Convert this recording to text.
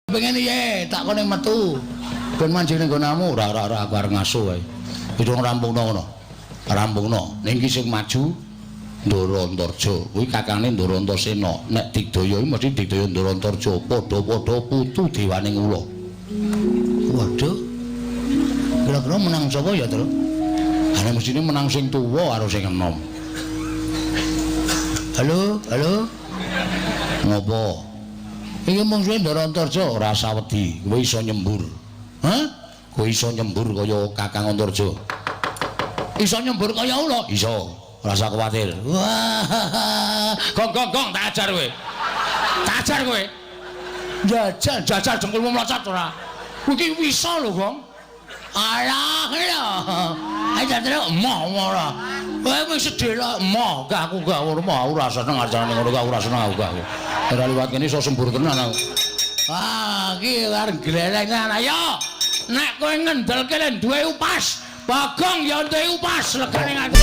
Pengen piye? Tak kone metu. Ben manjing ning nggonamu. Ora ora ora aku arep ngaso wae. Wis rampungno ngono. Rampungno. Ning iki sing maju Ndara Antarja. Kuwi kakane Ndara Antasena. Nek Digdaya iki mesti Digdaya Ndara Antarja. Padha-padha putu dewaning ula. Waduh. Kira-kira menang sapa ya, Tru? Ana mestine menang sing tuwa karo sing enom. Halo, halo. Ngopo? Iki mungsuhe Ndara Antarja ora usah wedi, kowe iso nyembur. Hah? Kowe iso nyembur kaya Kakang Antarja. Iso nyembur kaya ula? Iso. Ora usah kuwatir. Wah. Gong gong gong tak ajar kowe. Tak ajar kowe. Jajal, jajal dengkulmu mlocot ora. Kowe iki wisa lho, Gong. Alah, lho. Ayo terus emoh ora. Kowe wis sedhela emoh, gak aku gak ora mau ora seneng acarane ngono gak ora seneng aku gak. Ora liwat kene iso sembur tenan aku. Ah, iki arep glelengan. Ayo. Nek kowe ngendelke len duwe upas, Bagong ya duwe upas legane ngati.